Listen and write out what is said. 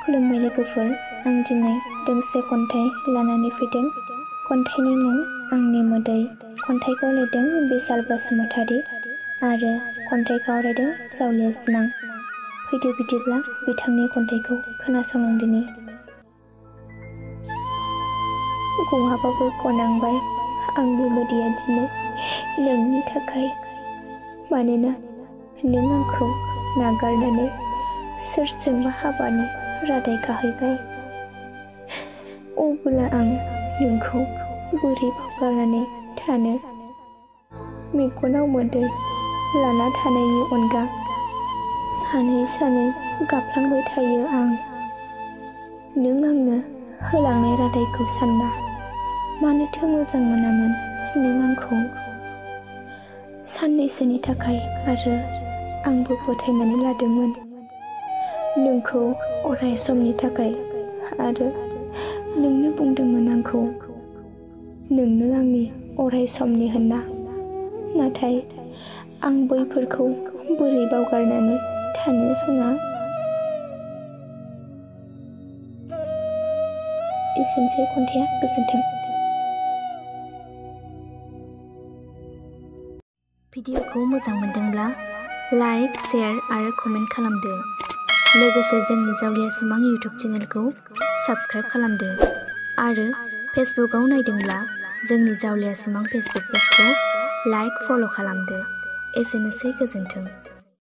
खुलुमबाय लोगोफोर, आं दिनै दोंसे खन्थाइ लानानै फैदों। खन्थाइनि मुं आंनि मोदै। खन्थाइखौ लिरदों बिसाल बसुमतारी आरो खन्थाइखौ आवरायदों जावलिया सिमां। फैदो बिदिब्ला बिथांनि खन्थाइखौ खोनासंलांदिनि। गहाबाबो गनांबाय आंनि मोदैया दिनै नोंनि थाखाय, मानोना नों आंखौ नागारनानै सोरजोंबा हाबानि रादाय खाहैबाय। अब्ला आं नोंखौ बोरै बावगारनानै थानो? मेगनाव मोदै लाना थानायनि अनगा सानै सानै गाबफ्लांबाय थायो आं। नों आंनो होलांनाय रादायखौ सानना मानोथो मोजां मोनामोन नों आंखौ? साननैसोनि थाखाय आरो आंबो फोथायनानै लादोंमोन नोंखौ अराय समनि थाखाय, आरो नोंनो बुंदोंमोन आंखौ नोंनो आंनि अराय समनि होनना। नाथाय आं बैफोरखौ बोरै बावगारनानै थानो सना? एसेनोसै खन्थाइया, गोजोन्थों। भिडिअखौ मोजां मोनदोंब्ला लाइक, शेयार आरो कमेन्ट खालामदो। लोगोसे जोंनि जावलिया सिमां इउटुब चेनेलखौ साबस्क्राइब खालामदो आरो फेसबुकआव नायदोंब्ला जोंनि जावलिया सिमां फेसबुक पेजखौ लाइक, फल' खालामदो। एसेनोसै, गोजोन्थों।